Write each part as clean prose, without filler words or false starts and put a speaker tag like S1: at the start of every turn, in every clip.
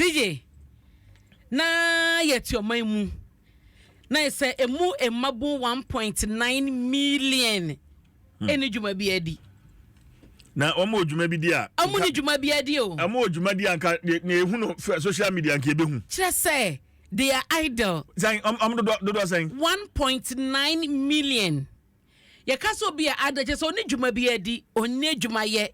S1: CJ, na yɛte ɔman mu na yɛ sɛ emu mmabun 1.9 million ɛne dwuma bi adi.
S2: Na wɔn wɔ dwuma bi di a.
S1: Ɔmo ne dwuma bi adi o.
S2: Wɔn wɔ dwuma di a, nka ne ehu no social media nka ebehu.
S1: Kyerɛ sɛ they are idle.
S2: Sɛn ɔmo dodoɔ sɛn?
S1: 1.9 million. Yɛka sɛ obi a idle, kyerɛ sɛ ɔne dwuma bi adi, ɔne adwuma yɛ,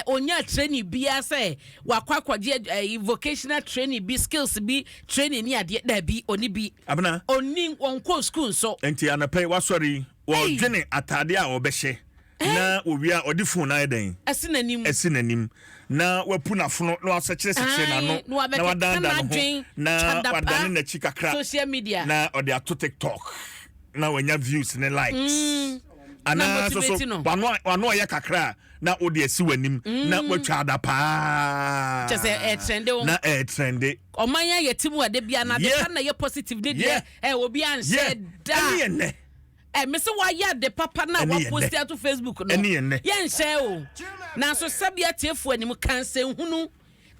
S1: ɔnya training biara sɛ wakɔ akɔgye vocational training bi, skills bi training ne adeɛ, daabi, ɔne bi.
S2: Abena.
S1: Ɔni, ɔnkɔ school nso.
S2: Nti anapɛ wasɔre yi, wɔdwene ataade a ɔbɛhyɛ na owie a, ɔde phone ayɛ dɛn?
S1: Ɛsi n'anim.
S2: Ɛsi n'anim na wapu n'afono na wasɛkyerɛ sɛkyerɛ n'ano
S1: na
S2: na wadanda ne ho na wadane n'akyi kakra.
S1: Social media.
S2: Na ɔde ato TikTok na wanya views ne likes. Anaa so so wano wano ɔyɛ kakra a, na wode asi w'anim na watwa ada paa.
S1: Kyɛ sɛ ɛtrende wo.
S2: Na ɛtrende.
S1: Ɔman a yɛte mu ade bia na ade pa na yɛ positive ne deɛ obi anhyɛ da.
S2: Ɛne yɛ nnɛ.
S1: Mese wayɛ ade papa na wapost ato Facebook no, yɛnhyɛ o. Nanso sɛbea tiefoɔ anim ka nsɛnhunu,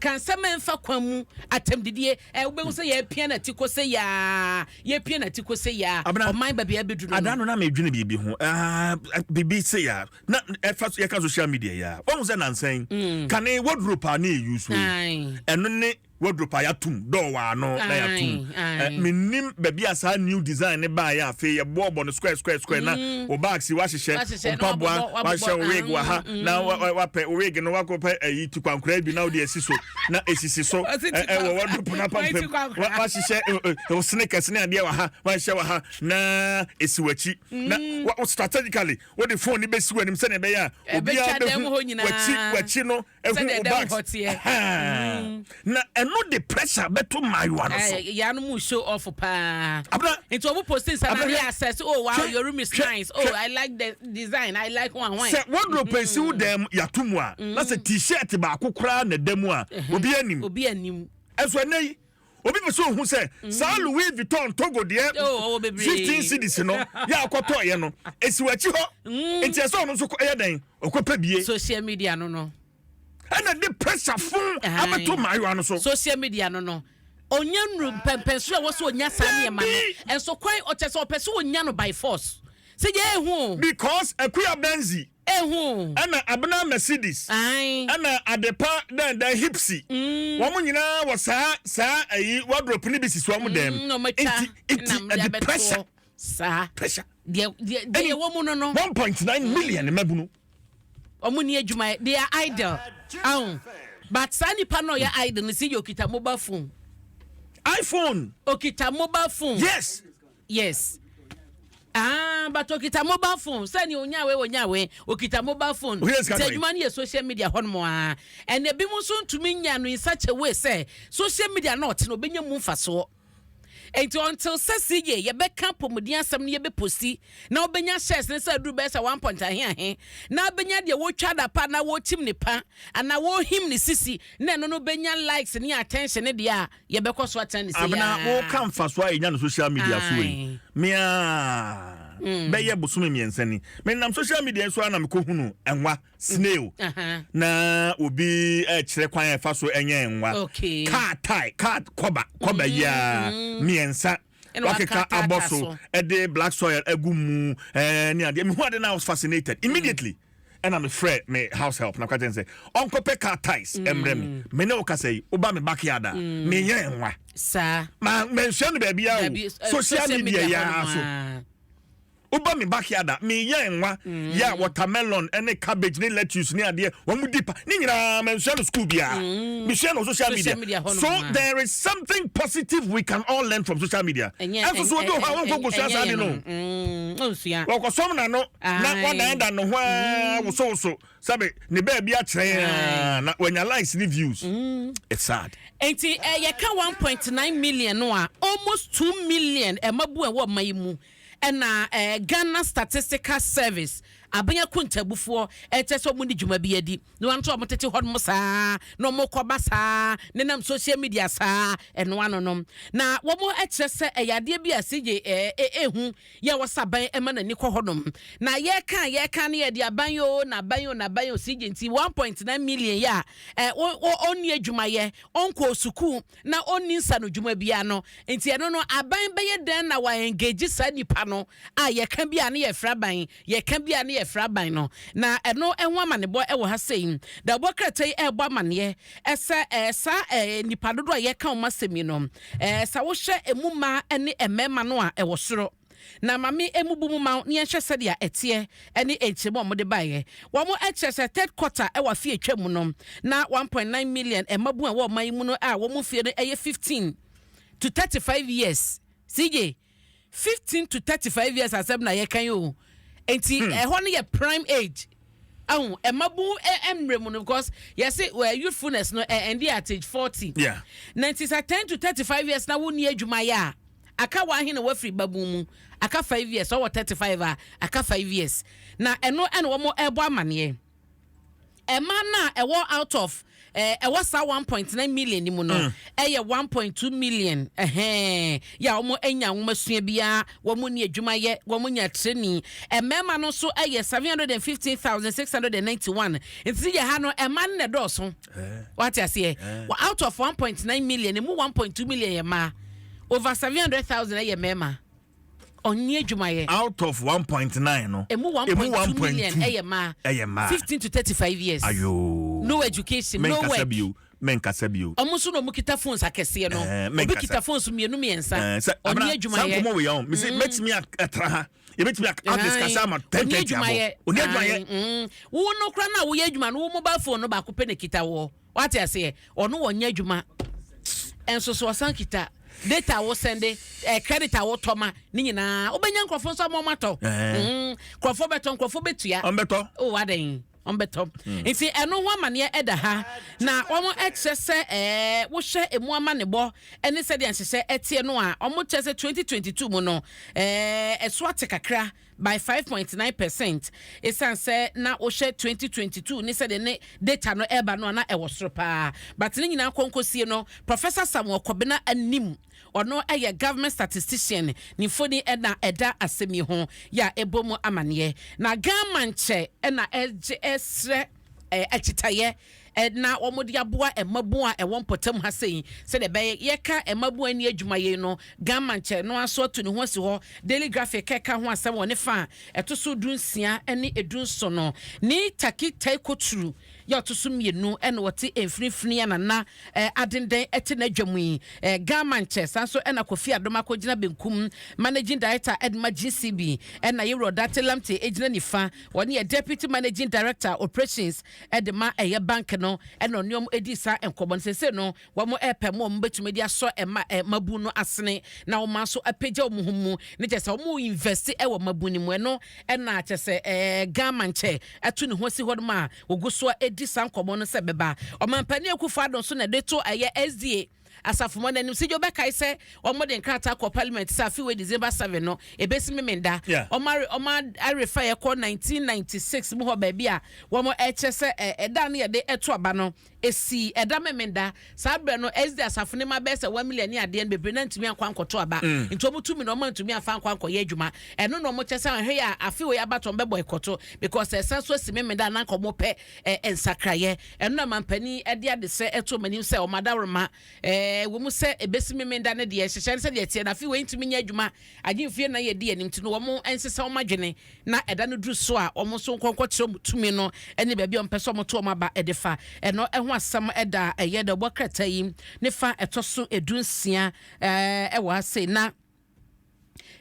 S1: ka nsɛm ɛmfa kwan mu, atɛmdidie, wobɛhu sɛ yɛpia na ti kɔ sɛ yaa, yɛpia na ti kɔ sɛ yaa. Ɔman baabi abɛduru no.
S2: Ada no na medwene biribi ho, biribi sɛ yaa na ɛfa yɛka social media yaa, wɔn sɛ nansɛn kane wardrobe a ne yɛ use ɛno ne wardrobe a yɛatum dɔɔ wɔ ano na yɛatum. Menim baabi a saa new design ne baeɛ. Afei yɛboɔbɔ no square square square na wo bags wahyehyɛ, mpaboa wahyehyɛ, wo wig wɔ ha na wapɛ wo wig no, wakɔpɛ ayi tikwankora bi na wode asi so na esisi so ɛwɔ wardrobe no apampam. Wahyehyɛ wo sneakers ne adeɛ wɔ ha, wahyehyɛ wɔ ha na esi w'akyi na strategically wode phone ne bɛsi w'anim sɛnea ɛbɛyɛ a obiara bɛhu w'akyi no, ehu wo bags na ɛno de pressure bɛto mmaayewa no so.
S1: Yanom mu show off paa. Nti ɔmo post nsa na yɛ assess, "Oh wow, your room is nice. Oh, I like the design, I like one one."
S2: Sɛ wardrobe esi wo dan mu yɛato mu a, na sɛ T-shirt baako koraa na ɛda mu a, obi anim.
S1: Obi anim.
S2: Ɛso ɛnɛ yi obi pɛ sɛ ohun sɛ saa Louis Vuitton Togo deɛ 15 cedis no yɛ akɔtɔ yɛ no esi w'akyi hɔ, nti ɛsɛ ɔno nso ɛyɛ dɛn ɔkɔpɛ bie.
S1: Social media no.
S2: Ɛna de pressure fun abɛto mmaayewa no so.
S1: Social media no onya nuru mpɛmpɛnso a wɔsɛ onya saa nneɛma no, ɛnso kwan ɔkyɛ sɛ ɔpɛ sɛ onya no by force sɛ yɛ ehu.
S2: Because Akuya Benzi.
S1: Ehu.
S2: Ɛna Abena Mercedes. Ɛna Adepa dɛndɛn Hipsy. Wɔn nyinaa wɔ saa ɛyi wardrobe ni bi sisi wɔn dɛm. Nti ɛde pressure.
S1: Saa.
S2: Pressure.
S1: Deɛ ɛwɔ mu no.
S2: 1.9 million mmabunu.
S1: Ɔmo ni adwuma, they are idle ahun, but saa nipa no ɔyɛ idle no si yɛ okita mobile phone.
S2: iPhone.
S1: Okita mobile phone.
S2: Yes.
S1: Yes, ah, but okita mobile phone sani onyawe onyawe okita mobile phone sɛ adwuma no yɛ social media hɔ nom a, ɛna ebi mu nso ntumi nya no in such a way sɛ social media na ɔte no obɛnya mu mfasoɔ. Nti until sɛ CJ yɛbɛka apɔmuden asɛm no, yɛbɛpost na wobɛnya shares ne sɛ aduru bɛyɛ sɛ one point ahe ahe na wobɛnya deɛ wɔtwa da pa na wɔkyim ne pa anaa wɔhim ne sisi na ɛno no bɛnya likes ne attention ne deɛ a yɛbɛkɔ so atɛn ne sɛ.
S2: Abena, woka mfasoɔ a yɛnya no social media so yi, mea bɛyɛ bosome 3 ni menam social media so a na mekɔhunu ɛnwa snail na obi ɛkyerɛ kwan a ɛfa so ɛnyɛ nwa, car tyre, car kɔba kɔba yi a mmiɛnsa wakeka abɔ so, ɛde black soil ɛgu mu ne adeɛ. Mehu ade na I was fascinated immediately. Ɛna mefrɛ me house help na kwagye sɛ ɔnkɔpɛ car tyres ɛmrɛ me. Me ne wo kasa yi, woba me backyard a, menyɛ nwa.
S1: Saa.
S2: Ma mansua no baabi a o, social media yaa so. Woba me backyard a, meyɛ nwa yɛ a, watermelon ne cabbage ne lettuce ne adeɛ wɔn mu di pa ne nyinaa, mansua no school biara, mesua no social media. So there is something positive we can all learn from social media. Ɛnso so obi wɔ hɔ a wɔnkɔ kosua saa de no, wɔkɔsɔm n'ano na wadan ne ho a wosowoso sɛbi ne baabi akyerɛ yɛn na wanya likes ne views. It's sad.
S1: Nti yɛka 1.9 million no a, almost 2 million ɛmabu ɛwɔ ɔman yi mu, ɛna Ghana Statistical Service. Aban akontabufoɔ ɛkyɛ sɛ wɔn de dwuma bi adi na wɔn nso wɔn tete hɔ nom saa na wɔn kɔba saa nenam social media saa. Ɛno ano no na wɔn kyerɛ sɛ ɛyɛ adeɛ bi a CJ ɛɛ ɛhu yɛ wɔ sɛ aban ɛma n'ani kɔ hɔ nom. Na yɛka no, yɛde aban o na aban o na aban o. CJ, nti 1.9 million yɛ a ɛ ɔnni adwumayɛ, ɔnkɔ sukuu na ɔnni nsa no dwuma biara no, nti ɛno no aban bɛyɛ dɛn na wa engage saa nipa no a yɛka bi a ne yɛfrɛ aban, yɛka bi a ne yɛfrɛ aban no? Na ɛno ɛho amanebɔ ɛwɔ ha sei da ɔbɔ krataa yi ɛrebɔ amaneɛ ɛsɛ saa nipa dodoɔ a yɛka wɔn asɛm yi no, sɛ wohyɛ emu mmaa ne mmarima no a, ɛwɔ soro. Na maame emu bu mu ma ne yɛnhwɛ sɛdeɛ ɛteɛ ɛne nkyɛmu a wɔde baeɛ. Wɔn kyerɛ sɛ third quarter ɛwɔ afi atwa mu no na 1.9 million mmabun a ɛwɔ ɔman yi mu no a wɔn mfie no ɛyɛ 15 to 35 years. CJ, 15 to 35 years asɛm na yɛka yi o. Nti ɛhɔ no yɛ prime age ahu mmabun mmerɛ mu no, because yɛsɛ youthfulness no ɛndi at age 40. Na nti sɛ 10 to 35 years na wonni adwuma yɛ a, aka wahe na wafiri babun mu? Aka 5 years. Ɔwɔ 35 a, aka 5 years. Na ɛno ɛna wɔn ɛbɔ amaneɛ. Ɛma na ɛwɔ out of ɛwɔ saa 1.9 million ni mu no, ɛyɛ 1.2 million ɛhɛn yɛ a wɔn anya nwoma sua biara, wɔn ni adwuma yɛ, wɔn nya training. Mmarima no nso ɛyɛ 715,691. Nti yɛ ha no, ɛma no na ɛdɔɔso. Wate aseɛ? Out of 1.9 million, emu 1.2 million yɛ mmaa, over 700,000 ɛyɛ mmarima ɔnye adwumayɛ.
S2: Out of 1.9 no,
S1: emu 1.2 million ɛyɛ mmaa.
S2: Ɛyɛ mmaa.
S1: 15 to 35 years.
S2: Ayo.
S1: No education, no work.
S2: Bio, menkasa bio.
S1: Ɔmo nso na ɔmo kita phones akɛseɛ no. Obi kita phones mmienu mmiɛnsa, ɔnye adwumayɛ.
S2: Saa nkɔmɔ wei yɛn mesi mɛtumi atra ha, yɛbɛtumi adiscuss ama 10:30 abɔ. Ɔnye adwumayɛ.
S1: Wo no kora na woyɛ adwuma no, wo mobile phone no baako pɛ na kita wɔ. Wate aseɛ? Ɔno wɔnyɛ adwuma ɛnso so ɔsan kita data a wosɛnde, credit a wotɔ ma ne nyinaa. Wobɛnya nkurɔfoɔ nso ama ɔmatɔ. Nkurɔfoɔ bɛtɔ, nkurɔfoɔ bɛtua.
S2: Ɔmbɛtɔ.
S1: O adan ɔmbɛtɔ. Nti ɛno ho amaneɛ ɛda ha na wɔn ɛkyerɛ sɛ wohyɛ emu amanebɔ ɛne sɛdeɛ nhyehyɛ ɛteɛ no a, wɔn kyerɛ sɛ 2022 mu no, ɛso ate kakra by 5.9%, ɛsiane sɛ na wohyɛ 2022 ne sɛdeɛ ne data no ɛreba no a, na ɛwɔ soro paa. But ne nyinaa kɔnkɔsie no, Professor Samuel Kɔbena anim, ɔno ɛyɛ government statistician, ne mfoni ɛna ɛda asɛm yi ho yɛ a ɛbɔ mu amaneɛ. Na Ghana nkyɛ ɛna ɛgye ɛsrɛ akyitayɛ na wɔn de aboa mmabun a ɛwɔ mpɔtam ha sɛyi, sɛdeɛ ɛbɛyɛ yɛka mmabun ani adwuma yi no. Ghana nkyɛn no aso ato ne ho asi hɔ. Daily Graphic kɛka ho asɛm wɔ ne fa a ɛto so 16 ne 17 no. Ne Taki Taikoturu yɛ ɔto so mmienu ɛna wɔte mfinimfini anana adenden ɛte n'adwa mu yi. Ghana nkyɛn san so ɛna Kofi Adom akɔgyina benkum, managing director ɛdema GCB, ɛna yɛwura Ɔdate Lamte egyina nifa, wɔne yɛ deputy managing director operations ɛde ma ɛyɛ bank no, ɛna ɔne wɔn edi saa nkɔmɔ no. Sese no wɔn ɛpɛ mu a wɔn bɛtumi de asɔ ɛma mabu no asene na wɔn nso apagya wɔn ho mu ne kyɛ sɛ wɔn invest ɛwɔ mabu no mu. Ɛno ɛna kyɛ sɛ Ghana nkyɛ ɛto ne ho asi hɔ nom a wɔgu so edi saa nkɔmɔ no sɛ bɛba. Ɔmampanin Akufo Addo nso na ɛde to ɛyɛ SDA asafomɔ n'anim sɛ wobɛkae sɛ ɔmo de nkrataa kɔ parliament sɛ afe wei December 7 no ebesi memenda. Ɔmo arefa yɛ kɔ 1996 mu hɔ baabi a wɔn ɛkyɛ sɛ ɛda no yɛde ɛto aba no esi ɛda memenda. Saa berɛ no SD asafo ne ma bɛyɛ sɛ 1 million ne adeɛ no bebree na ntumi ankɔ ankɔto aba, nti ɔmo tumi na ɔmo ntumi afa ankɔ ankɔyɛ adwuma. Ɛno na ɔmo kyɛ sɛ ahwɛ yɛ a afe wei abatɔn bɛbɔ ɛkɔto because ɛsan so asi memenda ananka ɔmo pɛ nsakrayɛ. Ɛno na mampanin ɛde adesrɛ ɛto ɔmo anim sɛ ɔmo adaworoma wɔ mu sɛ ebesi memenda ne deɛ hyehyɛ no sɛdeɛ teɛ na afe wei ntumi nyɛ adwuma agye mfie na yɛdi anim, nti no wɔn nsesa wɔn adwene na ɛda no duru so a, wɔn nso nkɔnkɔ kyerɛ wɔn tumi no ne baabi a wɔn pɛ sɛ wɔn to wɔn aba ɛde fa. Ɛno ɛho asɛm ɛda ɛyɛ dɛ ɔbɔ krataa yi ne fa ɛtɔ so 16 ɛwɔ ha sei. Na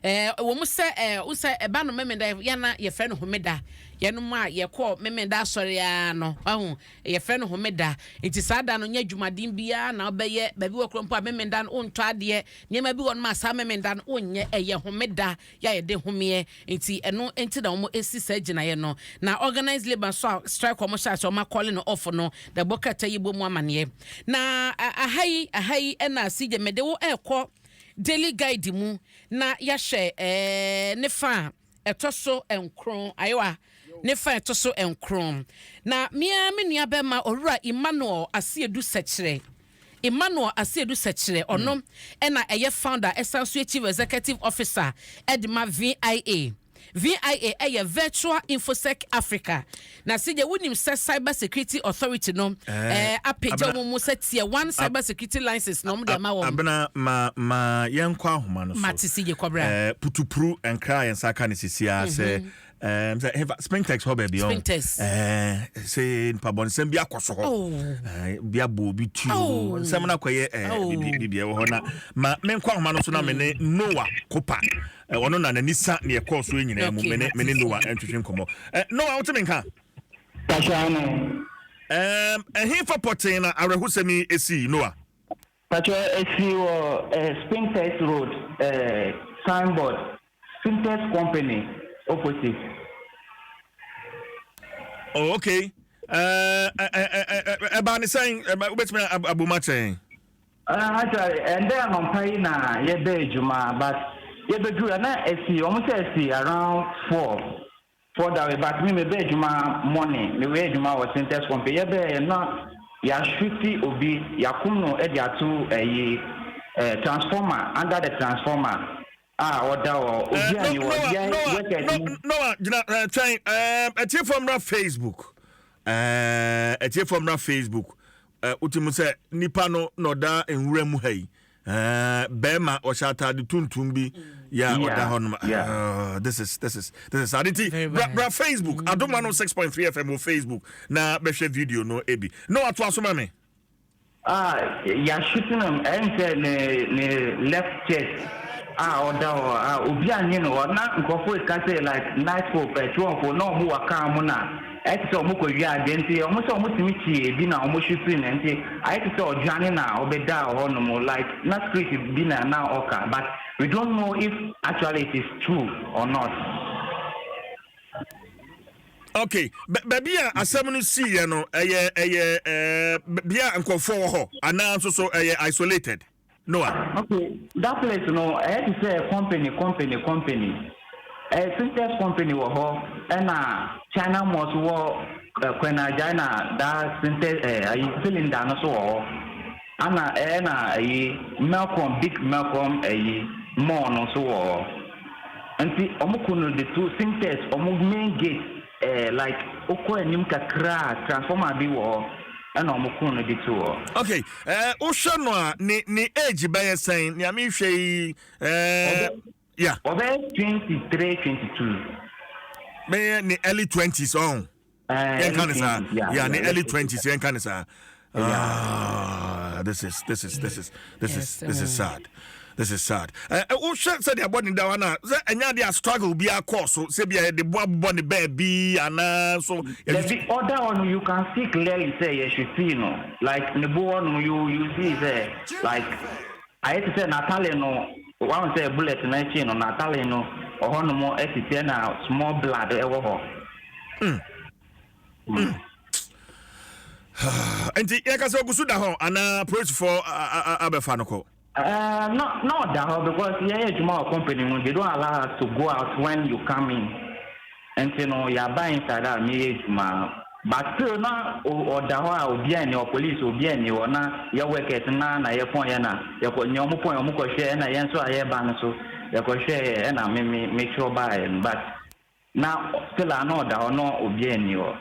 S1: wɔ mu sɛ wosɛ ɛba no memenda yɛna yɛfrɛ no homeda, yɛnom a yɛkɔ memenda asɔre a no ɔho yɛfrɛ no homeda, nti saa da no nyɛ adwumaden biara na wobɛyɛ. Baabi wɔ kuro mpo a memenda no wontɔ adeɛ, nneɛma bi wɔ no ma saa memenda no wonyɛ, ɛyɛ homeda yɛ a yɛde homeɛ. Nti ɛno nti na wɔn esi saa gyinaeɛ no. Na organised labour nso a strike wɔn hyɛ ase, wɔn acall no off no na ɛbɔ krataa yi bɔ mu amaneɛ. Na aha yi ɛna si gye mede wo ɛrekɔ Daily Guide mu na yɛahyɛ ne fa a ɛtɔ so 9 ayewa. Ne fa a ɛto so nkron. Na me ara me nuabarima Owura Emmanuel Asiedu Sɛkyerɛ, Emmanuel Asiedu Sɛkyerɛ, ɔno na ɛyɛ founder ɛsan nso yɛ Chief Executive Officer de ma VIA. VIA yɛ Virtual Infosec Africa. Na sɛdeɛ wonim sɛ Cyber Security Authority no apagya wɔn mu sɛ Tier 1 Cyber Security License na wɔn de ama wɔn.
S2: Abena, ma ma yɛnkɔ ahoma no so.
S1: Mate CJ Kɔbra.
S2: Putupru nkra a yɛn nsa aka no sisi ara sɛ ɛɛ sɛ hefa Spintex hɔ baabi ɔn.
S1: Spintex.
S2: Ɛɛ sɛ nipa bɔnsɛm bi akɔ so hɔ.
S1: Oh.
S2: Ɛɛ bi abɔ obi tuo.
S1: Oh.
S2: Nsɛm no akɔyɛ ɛɛ
S1: Oh.
S2: bibi bibi ɛwɔ hɔ na ma menkɔ ahoma no so na me ne Noah Kopa. Ɔno na n'ani sa nea ɛkɔɔ so yi nyinaa mu.
S1: Okay,
S2: Me ne me ne
S1: mate.
S2: Noah ntwetwe nkɔmmɔ. Noah, wote me nka?
S3: Pakyɛ aane.
S2: Ɛm, ɛhefa pɔtee na awerɛhosɛm yi esii, Noah?
S3: Pakyɛ esii wɔ eh, Spintex Road eh, signboard, Spintex Company opposite.
S2: Oh, okay. Eh, eh, eh, eh, eh, ɛbaa ne sɛn? Ɛba- Wobɛtumi abom akyerɛ yɛn?
S3: Actually ɛndɛ anɔpa yi na yɛbɛ adwuma but yɛbɛduru a na asi ɔmo sɛ asi around 4 that way but me mebɛ adwuma morning mewɛ adwuma wɔ Syntex company yɛbɛɛ na yɛashuti obi yɛakom no de ato ɛyi eh, transformer under the transformer a ɔda hɔ
S2: Eh,
S3: obi a
S2: no,
S3: ni hɔ
S2: Noah,
S3: yɛ
S2: Noah,
S3: workers
S2: no,
S3: no.
S2: Noah, gyina, eh, twɛn, eh, atiefoɔ mmra Facebook, eh, atiefoɔ mmra Facebook, eh, wotim sɛ nipa no na ɔda nwura mu ha yi, eh, bɛrima ɔhyɛ ataade tuntum bi, yɛ a ɔda hɔ nom, this is, this is, this is sad. Nti,
S1: Very
S2: bra,
S1: bad.
S2: bra Facebook, Adom 106.3 FM wɔ Facebook, na bɛhwɛ video no ebi. Noah, to aso ma me.
S3: Ah yɛahyete no ɛyɛ sɛ ne ne left chest a ɔda hɔ a obi annye no hɔ na nkurɔfo reka sɛ like night folk 12 na ɔmo wɔ car mu na ɛyɛ te sɛ ɔmo kɔ wia adeɛ nti ɔmo sɛ ɔmo tumi kyi ebi na ɔmo hyete no nti ayɛ te sɛ ɔdwane na ɔbɛdaa hɔ nom like na spirit bi na na ɔka but we don't know if actually it is true or not.
S2: Okay, baabi a asɛm no siiɛ no, ɛyɛ ɛyɛ ɛɛ bea a nkurɔfoɔ wɔ hɔ anaa nso so ɛyɛ isolated? Noah.
S3: Okay, that place no ɛyɛ te sɛ company company company. Ɛyɛ Syntex company wɔ hɔ ɛna China Mosque wɔ Kwenagyae na that Syntex ɛɛ ayi cylinder no so wɔ hɔ. Ana ɛna ayi Melcom big Melcom ayi mall no nso wɔ hɔ. Nti ɔmo ko no de to Syntex ɔmo main gate eh like wokɔ anim kakra a transformer bi wɔ hɔ ɛna ɔmo ko no de to hɔ.
S2: Okay, eh, wohwɛ no a ne ne age bɛyɛ sɛn? Nea mehwɛ yi eh,
S3: Ɔbɛ
S2: yeah.
S3: ɔbɛyɛ 23, 22.
S2: Bɛyɛ ne early 20s ɔn.
S3: Eh,
S2: Yɛnka ne
S3: early
S2: saa.
S3: 20s, yeah,
S2: Yeah,
S3: yeah,
S2: ne early
S3: let's put it
S2: 20s yɛnka ne saa.
S3: Yeah.
S2: Ah, this is this is this is this is
S1: Yes,
S2: this is sad. This is sad. Eh, eh, wohwɛ sɛdeɛ abɔ ne da hɔ no a, sɛ ɛnyɛ adeɛ a struggle bi akɔɔ so sɛ bia yɛde boa bobɔ ne baabi anaa so
S3: Dabi ɔda hɔ no you can see clearly sɛ yɛ shooti no like ne bo hɔ nom you you see sɛ like ayɛ te sɛ n'atale no wahu sɛ bullet no akyi no n'atale no ɔhɔ nom asisi ɛna small blood ɛwɔ hɔ.
S2: Nti yɛka sɛ ɔgu so da hɔ anaa polisifoɔ abɛfa no kɔ?
S3: Uh, no, na ɔda hɔ because yɛyɛ adwuma wɔ company mu they don't allow us to go out when you come in nti no yɛaba inside a meyɛ adwuma but still na ɔda hɔ a obiara nni hɔ police obiara nni hɔ na yɛ workers na na yɛpɔn yɛ na yɛkɔ nea ɔmo pɔn yɛ ɔmo kɔhwɛ ɛna yɛn nso a yɛba no so yɛkɔhwɛ ɛna me me metwerɛ baeɛ no but na still a na ɔda hɔ na obiara nni hɔ.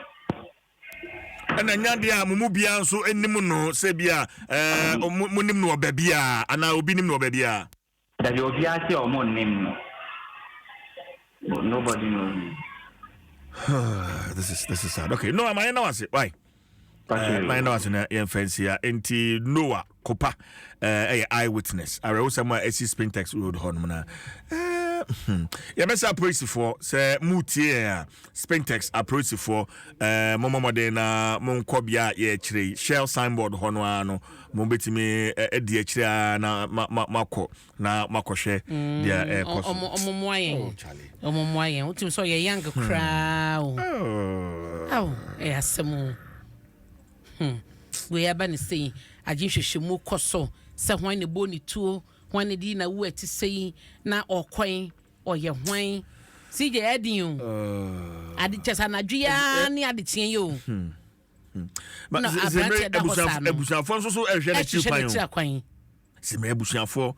S2: Ɛna nya deɛ a mo mu biara nso nim no sɛ bi a ɛɛ mo nim no wɔ baabi a anaa obi nim no wɔ baabi a.
S3: Dabi obiara sɛ ɔmo nnim no nobody knows me.
S2: This is this is sad. Okay, Noah, ma yɛn na wase. Why? Ma yɛn na wase na yɛn fɛn si ya. Nti Noah Kopa ɛyɛ eyewitness. Awerɛhosɛm a ɛsi Spintex Road hɔ nom na. Yɛbɛsɛ apolisifoɔ sɛ mutie yɛn a Spintex apolisifoɔ mommɔ mmɔden na monkɔ bea a yɛrekyerɛ yi Shell signboard hɔ no ara no mobɛtumi adi akyire ara na makɔ na makɔhwɛ deɛ ɛrekɔ so.
S1: Ɔmo mmoa yɛn.
S2: Oh, Charlie.
S1: Ɔmo mmoa yɛn. Wotumi sɛ ɔyɛ young koraa o.
S2: Oh.
S1: Aw, ɛyɛ asɛm o. Wei aba ne sei, agye nhwehwɛmu kɔ so sɛ hwan na ɛbɔɔ ne tuo, hwan na ɛde na wu ɛte sɛ yi, na ɔkwan, ɔyɛ hwan. CJ, ɛdin o, ade kyɛ sɛ anadwo yi ara ne adekyeɛ yi o.
S2: Na aberanteɛ da hɔ saa no, abusuafoɔ nso so ɛhwɛ n'akyiri
S1: kwan o, ɛhwehwɛ kwan.
S2: Sɛmɛ abusuafoɔ,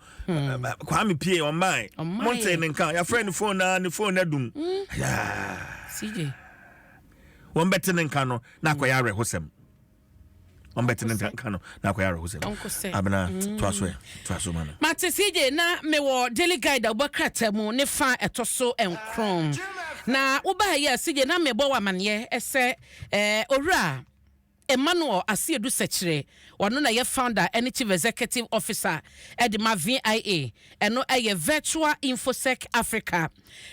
S2: Kwame pie ɔmbae, monte ne nka, yɛafrɛ ne phone na ne phone adum.
S1: CJ,
S2: wɔn bɛte ne nka no na akɔyɛ awerɛhosɛm. Wɔn bɛte ne nka no na akɔyɛ awerɛhosɛm. Abena, toa so, ɛ toa so ma no.
S1: Mate, CJ. Na mewɔ Daily Guide a wobɔ krataa mu ne fa ɛtɔ so 9 na wobaa yi a, CJ, na mebɔ wɔ amanneɛ sɛ Owura Emmanuel Asiedu Sɛkyerɛ, ɔno na yɛ founder ne chief executive officer ɛde ma VIA, ɛno ɛyɛ Virtual Infosec Africa.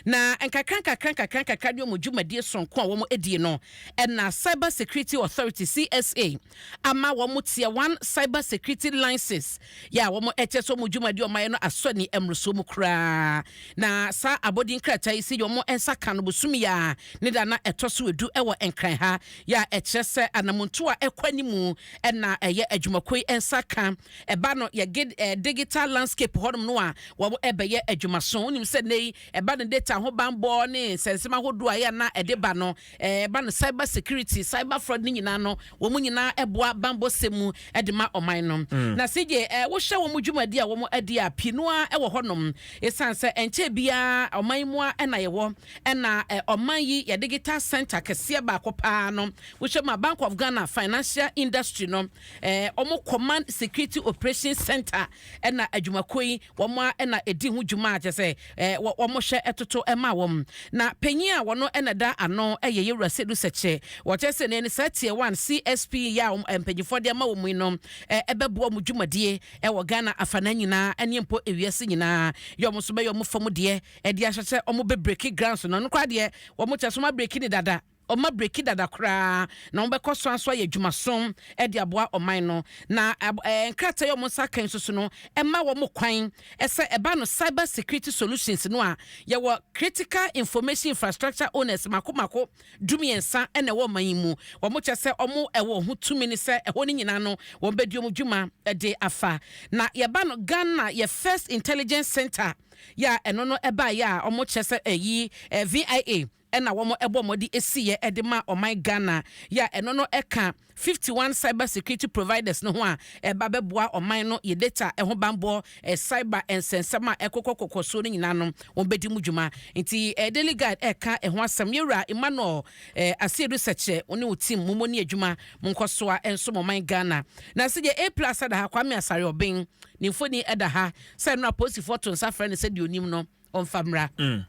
S1: Na nkakra nkakra nkakra nkakra ne ɔmo dwumadie sononko a wɔn adie no, ɛna Cyber Security Authority, CSA, ama wɔn tier 1 cyber security license yɛ a wɔn ɛkyɛ sɛ wɔn dwumadie ɔmo ayɛ no asɔ ni mmorosoɔ mu koraa. Na saa abɔdin krataa yi si wɔn nsa ka no bosomi a ne da na ɛtɔ so 10 ɛwɔ Nkran ha yɛ a, ɛkyerɛ sɛ anamonto a ɛkɔ animu ɛna ɛyɛ adwumakuo yi nsa ka ɛba no yɛ digital landscape hɔnom no a wɔn ɛbɛyɛ adwumaso. Wonim sɛ ne yi ɛba no data ho banbɔ ne nsɛnsɛm ahodoɔ a ɛyɛ na ɛde ba no, ɛba no cyber security, cyber fraud ne nyinaa no, wɔn nyinaa ɛboa banbɔ sɛ mu ɛde ma ɔman no. Na sigye wohyɛ wɔn dwumadi a wɔn adi a, pii noa ɛwɔ hɔnom, ɛsiane sɛ ɛnkyɛn biara ɔman mu a ɛna yɛwɔ ɛna ɔman yi yɛ digital center kɛseɛ baako paa no. Wohyɛ ma Bank of Ghana financial industry no, wɔn Command Security Operations Center, ɛna adwumakuo yi wɔn a ɛna ɛdi ho dwuma a kyerɛ sɛ wɔn hyɛ ɛtoto ɛma wɔn. Na panyin a wɔn ɛna da ano ɛyɛ Yɛwura Sedu Sɛkyɛ. Wɔkyerɛ sɛ ne saa tier 1 CSP yɛ a mpanyinfoɔ de ama wɔn yi no, ɛbɛboa wɔn dwumadie ɛwɔ Ghana afana nyinaa ɛne mpo ewiase nyinaa. Yɛ wɔn nso bɛyɛ wɔn fam deɛ ɛde ahyɛ sɛ wɔn bɛ break grounds no. No koraa deɛ, wɔn kyerɛ so wɔn abreak ne dada, ɔma break dada koraa, na wɔbɛkɔ so aso ayɛ adwumason de aboa ɔman no. Na nkrataa yi a wɔn nsa kan nso so no, ɛma wɔn kwan ɛsɛ ɛba no cyber security solutions no a, yɛwɔ critical information infrastructure owners mako mako 13 ɛna ɛwɔ ɔman yi mu. Wɔn kyɛ sɛ wɔn ɛwɔ ho tumi ne sɛ ɛhɔ no nyinaa no wɔn bɛdi wɔn dwuma ɛde afa. Na yɛba no Ghana yɛ first intelligence center yɛ a, ɛno no ɛbaeɛ a, wɔn kyerɛ sɛ ɛyi VIA ɛna wɔn ɛbɔ wɔn de esiiɛ ɛde ma ɔman Ghana yɛ a, ɛno no ɛka 51 cyber security providers no ho a ɛba bɛboa ɔman no yɛ data ɛho banbɔ, cyber nsɛnsɛm a ɛkokɔ kɔkɔ so no nyinaa no, wɔn bɛdi mu dwuma. Nti Daily Guide ɛka ɛho asɛm. Yɛwura Emmanuel Asiedu Sɛkyɛ, wɔne wo team mo ni adwuma mo nkɔ so a ɛnso mo ɔman Ghana. Na sɛ deɛ A Plus ɛda ha, Kwame Asare Ɔbɛn ne mfoni ɛda ha sɛ ɛno apolisifoɔ to nsa frɛ no sɛ deɛ onim no ɔmfa mmra.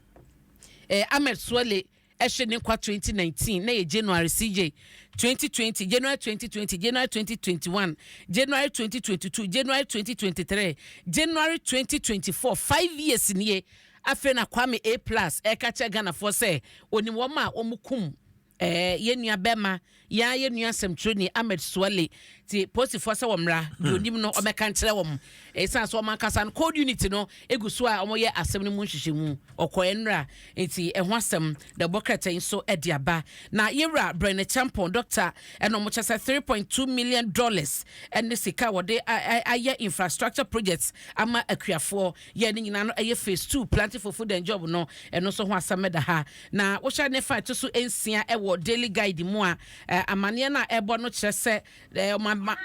S1: Ahmed Suale ɛhyɛ ne nkwa 2019 na yɛ January, CJ, 2020, January 2020, January 2021, January 2022, January 2023, January 2024, 5 years nie. Afei na Kwame A Plus ɛka kyerɛ Ghanafoɔ sɛ onim wɔn a wɔn kum yɛn nua bɛrima, yɛn yɛn nua nsɛmtwerɛni Ahmed Suale. Ti polisifoɔ sɛ wɔn mmra, deɛ onim no ɔbɛka nkyerɛ wɔn. Ɛsan so wɔn ankasa no code unit no egu so a wɔyɛ asɛm no mu nhwehwɛmu. Ɔkɔ nwura nti ɛho asɛm na ɛbɔ krataa yi nso ɛde aba. Na yɛwura Bryan Acheampong, doctor, ɛna wɔn kyɛ sɛ $3.2 million ɛne sika a wɔde ayɛ infrastructure projects ama akuafoɔ yɛ ne nyinaa no, ɛyɛ phase two Planting for Food and Job no. Ɛno nso ho asɛm ɛda ha. Na wohyɛ ne fa ɛto so 6 ɛwɔ Daily Guide mu a, amanneɛ no a ɛbɔ no kyerɛ sɛ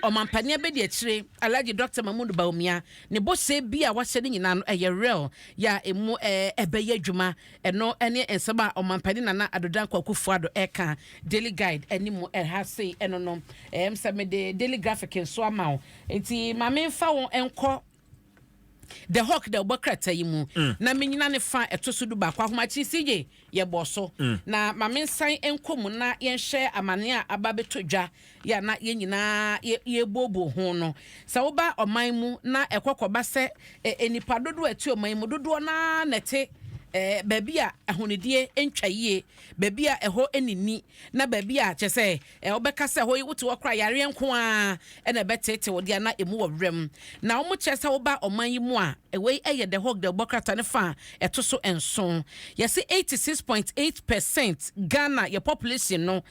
S1: ɔmampanin bɛdi akyire Alhaji Dr Mahmood Bawumia ne bɔhyɛ bi a wahyɛ no nyinaa no ɛyɛ real yɛ a emu ɛbɛyɛ adwuma. Ɛno ɛne nsɛm a ɔmampanin Nana Addo Dankwa Akufo-Addo ɛka Daily Guide anim ɛha sei. Ɛno no sɛ mede Daily Graphic nso ama wo nti maame nfa wɔn nkɔ The Hawk da ɔbɔ krataa yi mu na menyina ne fa ɛto so 11. Ahomakye, CJ, yɛbɔ so na maame nsan nkɔ mu na yɛnhwɛ amane a aba bɛtɔ dwa yɛ a na yɛn nyinaa yɛbooboo ho no sɛ woba ɔman mu na ɛkɔkɔba sɛ nipa dodoɔ a ɛte ɔman mu dodoɔ naa na ɛte baabi a ahonidie ntwa yie, baabi a ɛhɔ nini, na baabi a kyɛ sɛ wobɛka sɛ hɔ yi wote hɔ kora yareɛ nko a ɛna ɛbɛtete wo deɛ na ɛmu wɔ werɛm. Na wɔn kyerɛ sɛ woba ɔman yi mu a, ɛwei ɛyɛ The Hawk de ɔbɔ krataa ne fa a ɛto so 7. Yɛsɛ 86.8% Ghana yɛ population no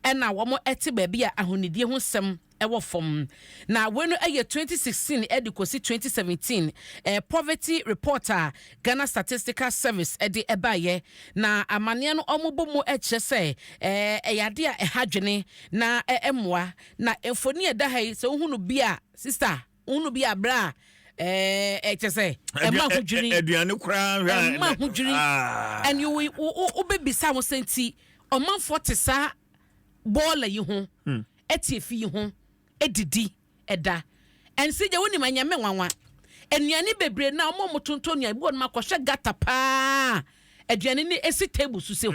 S1: ɛna wɔn ɛte baabi a ahonidie ho nsɛm. ɛwɔ fam. Na wei no ɛyɛ 2016 ɛde kɔsi 2017 poverty report a Ghana Statistical Service ɛde ɛbaeɛ. Na amanneɛ no ɔmo bɔ mu ɛkyerɛ sɛ ɛyɛ ade a ɛha dwene na ɛmmoa. Na mfoni a ɛda ha yi, sɛ wohunu bi a, sister, wohunu bi a, berɛ a ɛkyɛ sɛ ɛma ahodwiri.
S2: Aduane koraa hwɛ a-
S1: Ɛma ahodwiri. And you wo wo wobɛbisa ho sɛ, nti ɔmanfoɔ te saa bɔɔla yi ho, ɛte efi yi ho, ɛdidi ɛda ɛnsi gya. Wonim, anyame nwanwa, nnuane bebree na ɔmo a ɔmo tontɔn nnuane bi wɔ nom akɔhwɛ gutter paa, aduane ne esi table so si ho,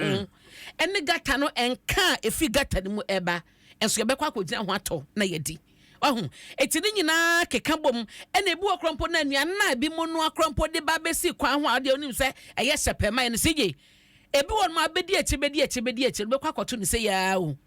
S1: ɛne gutter no, ɛnka a efi gutter no mu ɛba ɛnso yɛbɛkɔ akɔgyina ho atɔ na yɛdi. Ɔho eti ne nyinaa keka bom. Ɛna ebi wɔ korɔmpo na nnuane na ebi mu no akorɔmpo de ba bɛsi kwan ho a, ɔdeɛ onim sɛ ɛyɛ hyɛpɛ ma yɛ no si gye. Ebi wɔ nom abɛdi akyi, bɛdi akyi, bɛdi akyi, bɛkɔ akɔto ne sɛ yaa o,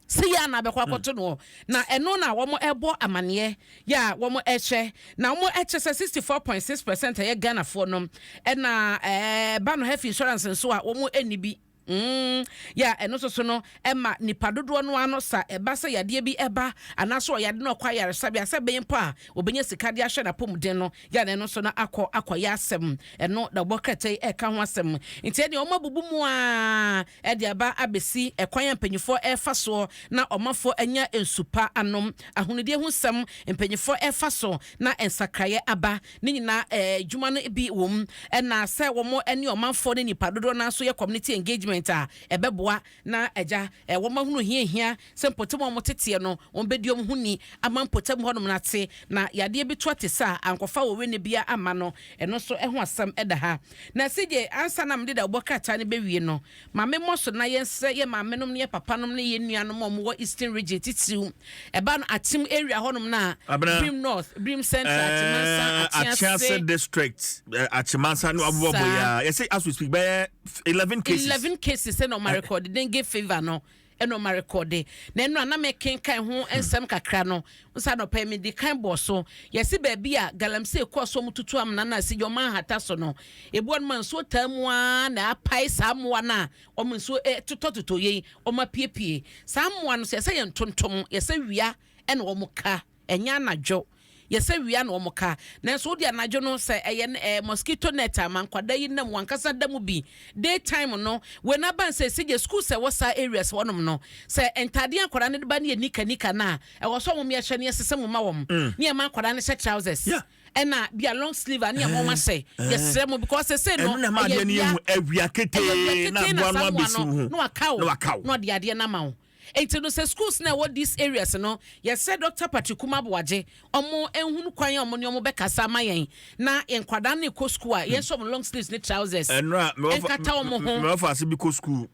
S1: sɛ yɛ ana bɛkɔ akɔto no. Na ɛno na wɔn ɛbɔ amaneɛ yɛ a wɔn ɛhyɛ na wɔn ɛkyɛ sɛ 64.6% ɛyɛ Ghanafoɔ no ɛna ba no health insurance nso a wɔn ɛni bi. Yɛ ɛno nso so no ɛma nipa dodoɔ no ano sa ɛba sɛ yadeɛ bi ɛba anaasɛ ɔyade no ɔkɔ ayaresabea sɛ bɛyɛ mpo a obɛnya sika de ahyɛ n'apɔmuden no yɛ na ɛno nso no akɔ akɔyɛ asɛm. Ɛno na ɔbɔ krataa yi ɛka ho asɛm. Nti ɛdeɛ ɔmo abubu mu a ɛde aba abɛsi ɛkwan a mpanyinfoɔ ɛrefa soɔ na ɔmanfoɔ anya nsupa anom, ahonidie ho nsɛm mpanyinfoɔ ɛrefa so na nsakraeɛ aba ne nyinaa, adwuma no bi wɔ mu. Ɛna sɛ wɔn ne ɔmanfoɔ ne nipa dodoɔ no nso yɛ community engagement a ɛbɛboa na agya wɔn ahunu hiahia sɛ mpɔtam a wɔn teteɛ no wɔn bɛdi wɔn ho ni ama mpɔtam hɔnom no ate na yadeɛ bi to ate sa a ankɔfa wɔ wene bia ama no. Ɛno nso ɛho asɛm ɛda ha. Na sɛdeɛ ansa na mede da wɔbɔ krataa no bɛwie no, maame mmɔ so na yɛnsrɛ yɛ maame nom ne yɛ papa nom ne yɛ nuanom a wɔwɔ Eastern Region, titiriw ɛba no Akyem area hɔnom na
S2: Abena.
S1: Birim North, Birim Central, Akyemansa,
S2: Akyemase
S1: Atease
S2: district, Akyemansa no abobɔbɔ
S1: Saa.
S2: yi a yɛsɛ as we speak bɛyɛ 11 cases.
S1: 11 cases ɛna ɔma record dengue fever no, ɛna ɔma record. Na ɛno a na mekenkan ho nsɛm kakra no nsa nɔpɛ mede kan bɔ so, yɛsi baabi a galamsey kɔɔ so, ɔmo tutu amena no a si ɔmo ahata so no, ebu ɔno ma nsuo taa mu a na apae saa mmoa no a ɔmo nsuo totɔtotɔ yei, ɔmo apiepie saa mmoa no so. Yɛsɛ yɛ ntontom, yɛsɛ wia ɛna ɔmo ka, ɛnyɛ anadwo. Yɛsɛ wia na wɔn ka, nanso wode anadwo no sɛ ɛyɛ mosquito net ama nkwadaa yi nam wankasa da mu bi. Day time no, wei n'aba nsɛ esi gye school sɛ ɛwɔ saa areas wɔnom no, sɛ ntaadeɛ nkwadaa no de ba ne yɛ nika nika na ɛwɔ so wɔn yɛhyɛ ne yɛsesa mu ma wɔn ne yɛ ma nkwadaa no hyɛ trousers ɛna bi a long sleeve a ne yɛ ma wɔn ahyɛ. Yɛsrɛ mo because sɛ no
S2: Ɛno na ma adeɛ no yɛ hu, awia ketee na aboa no abɛsi wo ho
S1: na waka wo
S2: na waka wo.
S1: Na ɔde adeɛ no ama wo. Nti no sɛ schools na ɛwɔ these areas no, yɛsɛ Dr Patrick Kuma Aboagye ɔmo ehunu kwan a ɔmo ne ɔmo bɛkasa ama yɛn na nkwadaa no kɔ school a, yɛn nso ɔmo long sleeves ne trousers
S2: Ɛnora
S1: ɛnkata ɔmo ho.
S2: Mewɔfa ase bi kɔ school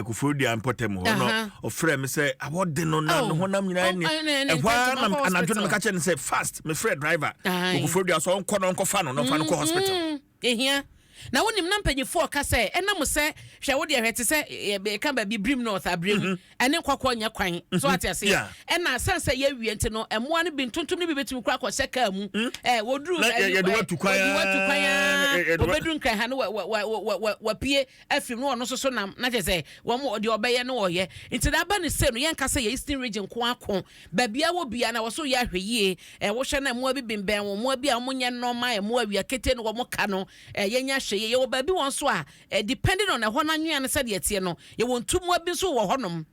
S2: Koforidua mpɔtam hɔ no, ɔfrɛ me sɛ awɔde no na
S1: Oh.
S2: ne honam nyinaa
S1: Oh,
S2: ne
S1: ne
S2: ɛhɔ a
S1: ntɛntɛm
S2: na
S1: akɔ
S2: anadwo no
S1: hospital.
S2: meka kyerɛ no sɛ fast mefrɛ driver
S1: Aye.
S2: wɔ Koforidua sɛ ɔnkɔ na ɔnkɔfa no na ɔmfa no kɔ hospital.
S1: Ehia na wonim na mpanyinfoɔ ka sɛ ɛnam sɛ hwɛ wo deɛ, hwɛ te sɛ yɛka baabi Birim North Abirem ɛne nkɔkɔ nyɛ kwan so ate ase. Ɛna asan sɛ yɛawie nti no, ɛmoa no bi ntontom no bi bɛtumi kora akɔhyɛ kaa mu wɔduru
S2: Na yɛde watu kwan
S1: wɔde watu kwan
S2: aa,
S1: aa,
S2: yɛde wa-
S1: wɔbɛduru Nkran ha no, wapue afiri mu na ɔno nso so nam na kyerɛ sɛ wɔn deɛ ɔbɛyɛ no wɔyɛ. Nti na aba ne se no, yɛnka sɛ yɛ Eastern Region ko ako, baabi a wɔ bia na wɔso yɛ ahwɛ yie. Wohwɛ na mmoa bi bembɛn wɔn, mmoa bi a wɔn nyɛ nɔɔma, mmoa awia kete no wɔn ka no, yɛnyɛ ahwɛ yie. Yɛwɔ baabi wɔn nso a depending on ɛhɔ n'anwea no sɛdeɛ teɛ no, yɛwɔ ntummoa bi nso wɔ hɔnom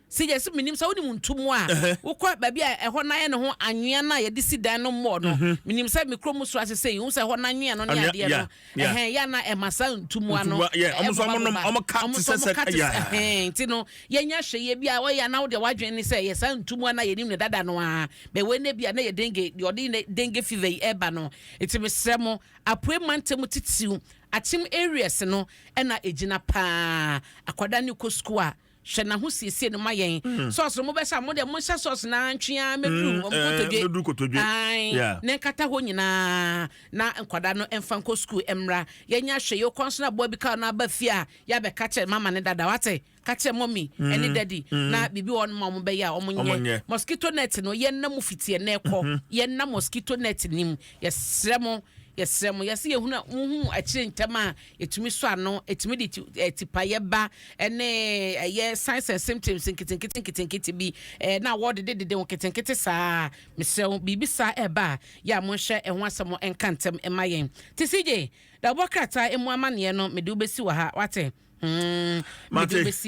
S1: si yɛ sɛ menim sɛ wonim ntummoa a wokɔ baabi a ɛhɔ n'ayɛ ne ho anwea no a yɛde si dan no mmɔɔ no. Menim sɛ me kurom so ase sɛ yi hu sɛ ɛhɔ n'anwea no ne
S2: Anwea,
S1: adeɛ no ɛhɛn yɛ na ɛma saa ntummoa no
S2: Ntummoa, yeah, ɔmo nso ɔmo nom-
S1: ɛboba.
S2: ɔmo ka
S1: Ɔmo
S2: te
S1: nso
S2: sɛ
S1: ɔmo ka te sɛ- ɛhɛn, nti no yɛnya hwɛ yɛ bi a wɔyɛ ana wodeɛ wadwene ne sɛ yɛ saa ntummoa no a yɛnim ne dada no a bɛwei ne bi a na yɛ dengue deɛ ɔde ne dengue fever yi ɛba no. Nti mesrɛ mo, apoe mantam titiriw Akyem areas no ɛna ɛgyina paa. Akwadaa ne kɔ sukuu a, hwɛ n'aho siesie no ma yɛn. Socks no mobɛhyɛ a, mo deɛ monhyɛ socks na ntwea mɛduru ɔmo kotodwe.
S2: Mɛduru kotodwe.
S1: Ae, ne nkata hɔ nyinaa na nkwadaa no mfa nkɔ sukuu mmra. Yɛnya hwɛ yɛ kɔn so na aboa bi ka no aba fie a, yɛabɛka kyerɛ mama ne dada, wate, ka kyerɛ mummy ɛne daddy na biribi wɔ no ma ɔmo bɛyɛ a ɔmo
S2: Ɔmo
S1: nyɛ.
S2: nyɛ.
S1: Mosquito net no, yɛnna mu fiti ɛnɛ kɔ, yɛnna mosquito net nim. Yɛsrɛ mo. Yɛsrɛ mo, yɛse yɛhunu a mohu akyire ntɛm a ɛtumi sɔ ano, ɛtumi de tipaeɛ ba ɛne ɛyɛ signs and symptoms nketenkete nketenkete bi na wɔdededede ho nketenkete saa. Mesrɛ wo, biribi saa ɛba a, yɛ a monhyɛ ɛho asɛm ɛnka ntɛm ɛma yɛn. Te CJ, da wobɔ krataa ɛmu amanneɛ no, mede wobɛsi wɔ ha, wate? Mede
S2: Mate.
S1: wobɛsi.